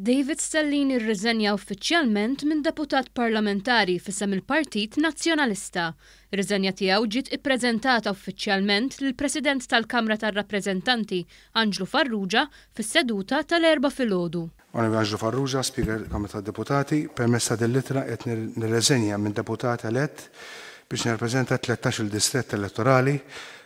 David Stellini rriżenja uffiċjalment minn deputat parlamentari f'isem il-Partit Nazzjonalista. Ir-riżenja tiegħu ġiet ippreżentata uffiċjalment lill-President tal-Kamra tar-Rappreżentanti, Anġlu Farrugia, fis-seduta tal-Erbgħa filgħodu. Onorevoli Anġlu Farrugia, Speaker Kamra tad-Deputati, permezz ta' din l-ittra qed nirreżenja minn deputat elett biex nirrappreżenta t-tlettax-il distrett elettorali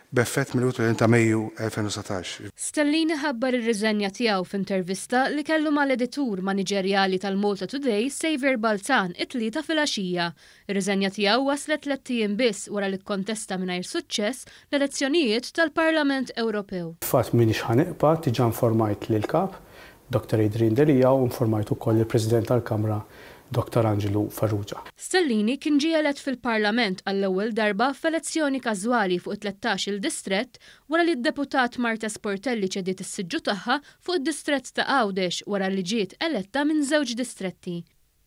b'effett mill-31 ta' Mejju 2019. Stellini ħabbar ir-riżenja tiegħu f'intervista li kellu mal-editur maniġerjali tal-Malta Today Saviour Balzan it-Tlieta filgħaxija. Ir-riżenja tiegħu waslet tlett ijiem biss wara li kkontesta mingħajr suċċess l-elezzjonijiet tal-Parlament Ewropew. Fil-fatt m'iniex ħa niqpa', diġà informajt lill-Kap, Dottor Adrian Delia u informajt ukoll lill-President tal-Kamra Dottor Anġlu Farrugia. Stellini kien ġie elett fil-Parlament għall-ewwel darba f'elezzjoni każwali fuq it-tlettax-il distrett wara li d-Deputat Marthese Portelli ċediet is-siġġu tagħha fuq id-distrett ta' Għawdex wara li ġiet eletta minn żewġ distretti.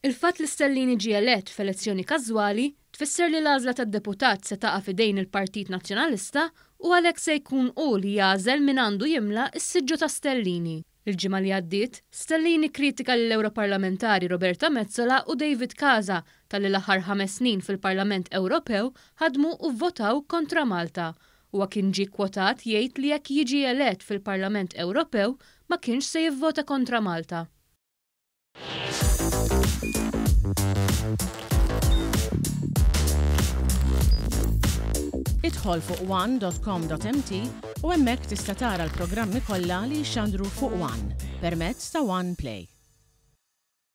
Il-fatt li Stellini ġie elett f'elezzjoni każwali tfisser li l-għażla tad-deputat se taqa' f'idejn il-Partit Nazzjonalista u għalhekk se jkun hu li jagħżel min għandu jimla s-siġġu ta' Stellini. Il-ġimgħa li għaddiet, Stellini kkritika lill-Ewroparlamentari Roberta Metsola u David Casa talli l-aħħar ħames snin fil-Parlament Ewropew ħadmu u vvotaw kontra Malta. Huwa kien ġie kkwotat jgħid li jekk jiġi elett fil-Parlament Ewropew ma kienx se jivvota kontra Malta. Idħol fuq one.com.mt u hemmhekk tista' tara l-programmi kollha li jixxandru fuq One permezz ta' One Play.